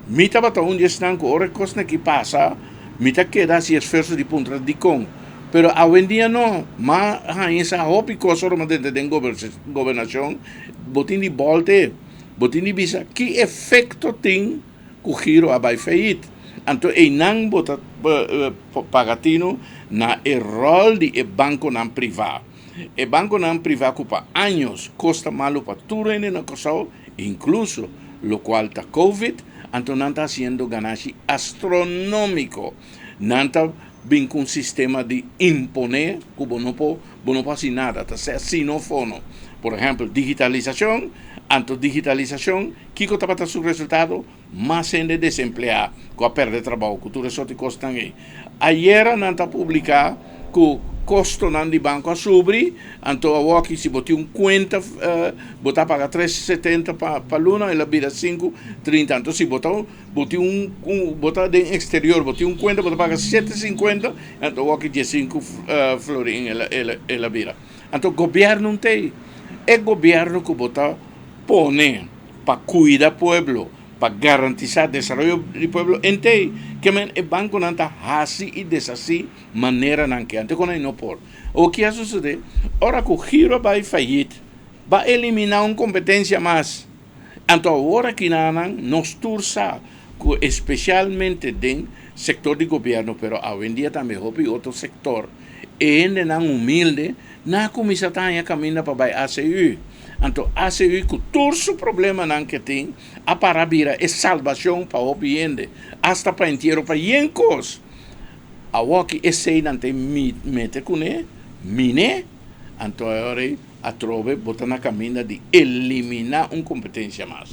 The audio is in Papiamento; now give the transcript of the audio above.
Mi tabata un di esnan ku ora e kosnan aki pasa, mi ta keda hasi esfuerso di puntra dikon. Pero awendia no, m'a haña sa hopi kos ora m'a drenta den gobernashon, bo tin di bòlt'e, bo tin di bisa ki efekto tin ku Giro a bai fayit. Anto einan bo ta paga tinu na e ròl di e bankonan privá. E bankonan privá ku pa años kosta malu pa tur hende na Kòrsou, inkluso lokual ta Covid, anto nan ta hasiendo ganashi astronómiko. Nan ta bin ku un sistema di imponé ku bo no por bo no por hasi nada, ta sea sino fono. Por ehèmpel, digitalisashon, anto digitalisashon kiko tabata su resultado? Mas hende desempleá ku a pèrdè trabou ku tur e sort di kosnan ei. Ayera nan ta publiká ku kostonan di banko a subri, anto awoki si bo tin un kuenta bo ta paga 3,70 pa luna, el a bira 5,30. Anto si bo ta bo tin un un bo ta den eksterior bo tin un kuenta bo ta paga 7,50, anto awoki 15 florin el a bira. Anto gobièrnu n'tei, e gobièrnu ku bo ta pone pa kuida pueblo, pa garantisá desaroyo di pueblo entei, ke men e bankonan ta hasi i deshasí manera nan ke. Anto kon ei no por. Awor ki a sosodé? Ora ku Giro a bai fayit, ba eliminá un kompetensia mas. Anto awor aki nan nos tur sa ku espesialmente den sektor di gobièrnu, pero awendia tambe hopi otro sektor, e hendenan humilde nan a kuminsá ta haña kaminda pa bai ACU. Anto ACU ku tur su problemanan ke tin a para bira e salbashon pa hopi hende, asta pa entiero pa yen kos. Awoki eseinan ta mete kuné, mine, anto e ora ei atrobe bo ta na kaminda di eliminá un kompetensia mas.